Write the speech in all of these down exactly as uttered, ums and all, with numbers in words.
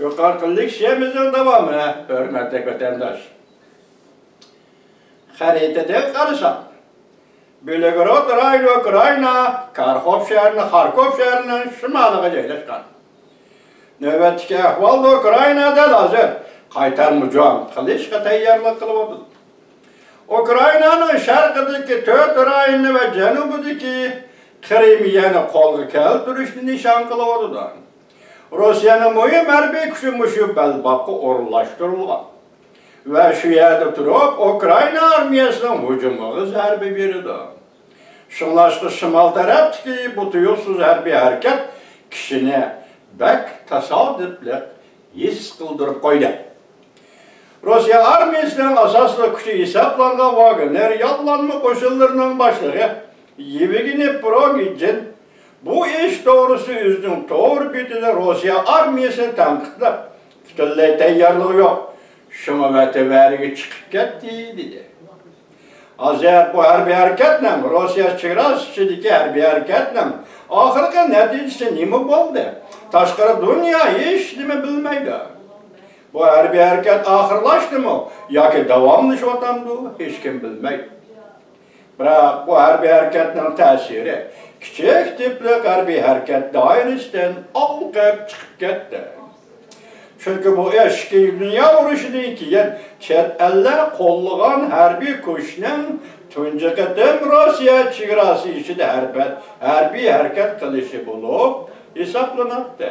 يۇقىرىقى لېكسىيەمىزنىڭ داۋامى، ھۆرمەتلىك ۋەتەنداش. خەرىتىدىن قارىساق، بېلگورود رايونى ئۇكرائىنا، كارخوف شەھىرىنى خاركوف شەھىرىنىڭ شىمالىغا جايلاشقان. نۆۋەتتىكى ئەھۋالدا ئۇكرائىنا دەل ھازىر قايتارما جەڭ قىلىشقا تەييارلىق قىلىۋاتىدۇ. ئۇكرائىنانىڭ شەرقىدىكى تۆت رايوننى ۋە جەنۇبىدىكى قىرىمىيەنى قولغا كەلتۈرۈشنى نىشان قىلىۋاتىدۇ. روسىيەنىڭ مۇھىم ھەربىي كۈچى مۇشۇ بەلباغقا ئورۇنلاشتۇرۇلغان ۋە شۇ يەردە تۇرۇپ ئۇكرائىنا ئارمىيەسىنىڭ ھۇجۇمىغا زەربە بېرىدۇ. شۇڭلاشقا شىمال تەرەپتىكى بۇ تۇيۇقسىز ھەربىي ھەرىكەت كىشىنى بەك تاسادىپلىق ھېس قىلدۇرۇپ قويدى. روسىيە ئارمىيەسىنىڭ ئاساسلىق كۈچى ھېسابلانغان ۋاگنېر ياللانما قوشۇنلىرىنىڭ باشلىقى يېۋگېنىي پروگىجىن بۇ ئىش توغرىسىدا ئۆزىنىڭ تور بېتىدە روسىيە ئارمىيەسىنى تەنقىدلەپ، پۈتۈنلەي تەييارلىقى يوق، شۇڭا ۋەتىۋەرىگە چىقىپ كەتتى، دېدى. ھازىر بۇ ھەربىي ھەرىكەتنىڭ، روسىيە چېگراسى ئىچىدىكى ھەربىي ھەرىكەتنىڭ ئاخىرقى نەتىجىسى نېمە بولدى؟ تاشقىرى دۇنيا ھېچنېمە بىلمەيدۇ. بۇ ھەربىي ھەرىكەت ئاخىرلاشتىمۇ ياكى داۋاملىشىۋاتامدۇ، ھېچكىم بىلمەيدۇ. بىراق بۇ ھەربىي ھەرىكەتنىڭ تەسىرى كىچىك تىپلىق ھەربىي ھەرىكەت دائىرىسىدىن ئالقىپ چىقىپ كەتتى. چۈنكى بۇ ئىككىنچى دۇنيا ئۇرۇشىدىن كېيىن چەت ئەللەر قوللىغان ھەربىي كۈچنىڭ تۇنجى قېتىم روسىيە چېگراسى ئىچىدە ھەربەت-، ھەربىي ھەرىكەت قىلىشى بولۇپ ھېسابلىناتتى.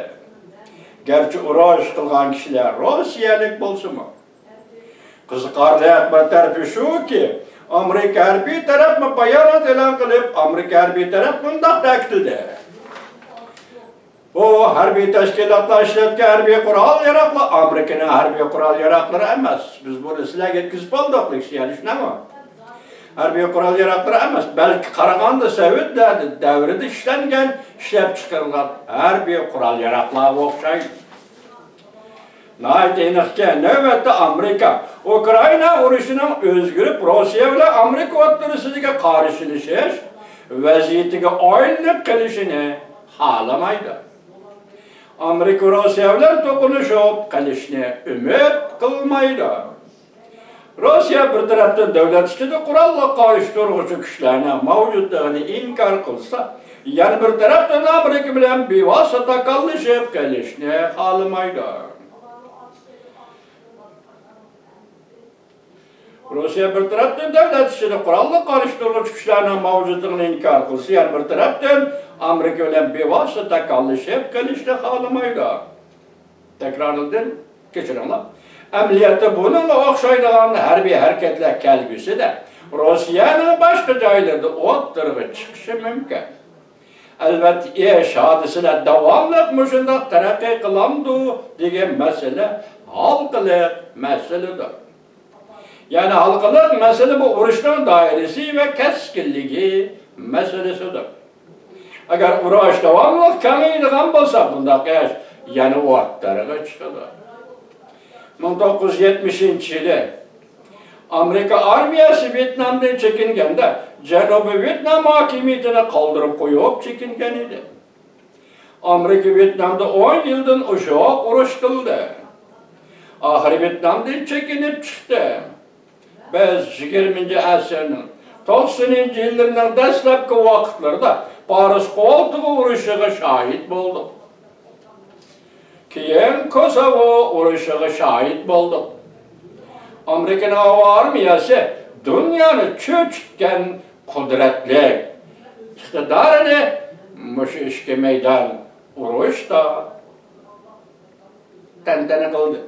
گەرچە ئۇرۇش قىلغان كىشىلەر روسىيەلىك بولسىمۇ، قىزىقارلىق بىر تەرىپى شۇكى، ئامېرىكا ھەربىي تەرەپمۇ بايانات ئېلان قىلىپ، ئامېرىكا ھەربىي تەرەپ مۇنداق تەكىتلىدى: بۇ ھەربىي تەشكىلاتلار ئىشلەتكەن ھەربىي قورال ياراغلار ئامېرىكىنىڭ ھەربىي قورال ياراغلىرى ئەمەس. بىز بۇنى سىلەرگە يەتكۈزۈپ بولدۇق، لېكسىيەنى شۇنداقمۇ؟ ھەربىي قورال ياراغلىرى ئەمەس، بەلكى قارىغاندا سوۋېت دە-، دەۋرىدە ئىشلەنگەن، ئىشلەپچىقىرىلغان ھەربىي قورال ياراغلارغا ئوخشايدۇ. ناھايىتى ئېنىقكى، نۆۋەتتە ئامېرىكا ئۇكرائىنا ئۇرۇشىنىڭ ئۆزگىرىپ، روسىيە بىلەن ئامېرىكا ئوتتۇرىسىدىكى قارشىلىشىش ۋەزىيىتىگە ئايلىنىپ قېلىشىنى خالىمايدۇ. ئامېرىكا روسىيە بىلەن توقۇنۇشۇپ قېلىشنى ئۈمىد قىلمايدۇ. روسىيە بىر تەرەپتىن دۆلەت ئىچىدە قوراللىق قارشى تۇرغۇچى كۈچلەرنىڭ مەۋجۇتلۇقىنى ئىنكار قىلسا، يەنە بىر تەرەپتىن ئامېرىكا بىلەن بىۋاسىتە تاكاللىشىپ قېلىشنى خالىمايدۇ. روسىيە بىر تەرەپتىن دۆلەت ئىچىدە قوراللىق قارشى تۇرغۇچى كۈچلەرنىڭ مەۋجۇتلۇقىنى ئىنكار قىلسا، يەنە بىر تەرەپتىن ئامېرىكا بىلەن بىۋاسىتە تاكاللىشىپ قېلىشنى خالىمايدۇ. تەكرارلىدىم، كەچۈرۈڭلار. ئەمەلىيەتتە بۇنىڭغا ئوخشايدىغان ھەربىي ھەرىكەتلەر كەلگۈسىدە روسىيەنىڭ باشقا جايلىرىدا ئوتتۇرىغا چىقىشى مۇمكىن. ئەلۋەتتە، ئىش، ھادىسىلەر داۋاملىق مۇشۇنداق تەرەققىي قىلامدۇ دېگەن مەسىلە ھالقىلىق مەسىلىدۇر. يەنى ھالقىلىق مەسىلە بۇ ئۇرۇشنىڭ دائىرىسى ۋە كەسكىنلىكى مەسىلىسىدۇر. ئەگەر ئۇرۇش داۋاملىق كېڭىيىدىغان بولسا، بۇنداق ئىش يەنە ئوتتۇرىغا چىقىدۇ. مىڭ توققۇز يۈز يەتمىشىنچى يىلى ئامېرىكا ئارمىيەسى ۋيېتنامدىن چېكىنگەندە، جەنۇبىي ۋيېتنام ھاكىمىيىتىنى قالدۇرۇپ قويۇپ چېكىنگەن ئىدى. ئامېرىكا ۋيېتنامدا ئون يىلدىن ئوشۇق ئۇرۇش قىلدى. ئاخىرى ۋيېتنامدىن چېكىنىپ چىقتى. بىز يىگىرمىنچى ئەسىرنىڭ توقسىنىنچى يىللىرىنىڭ دەسلەپكى ۋاقىتلىرىدا پارس قولتۇقى ئۇرۇشىغا شاھىت بولدۇق. كېيىن كوسوۋو ئۇرۇشىغا شاھىت بولدۇق. ئامېرىكىنىڭ ھاۋا ئارمىيەسى دۇنيانى چۆچۈتكەن قۇدرەتلىك ئىقتىدارىنى مۇشۇ ئىككى مەيدان ئۇرۇشتا تەنتەنە قىلدى.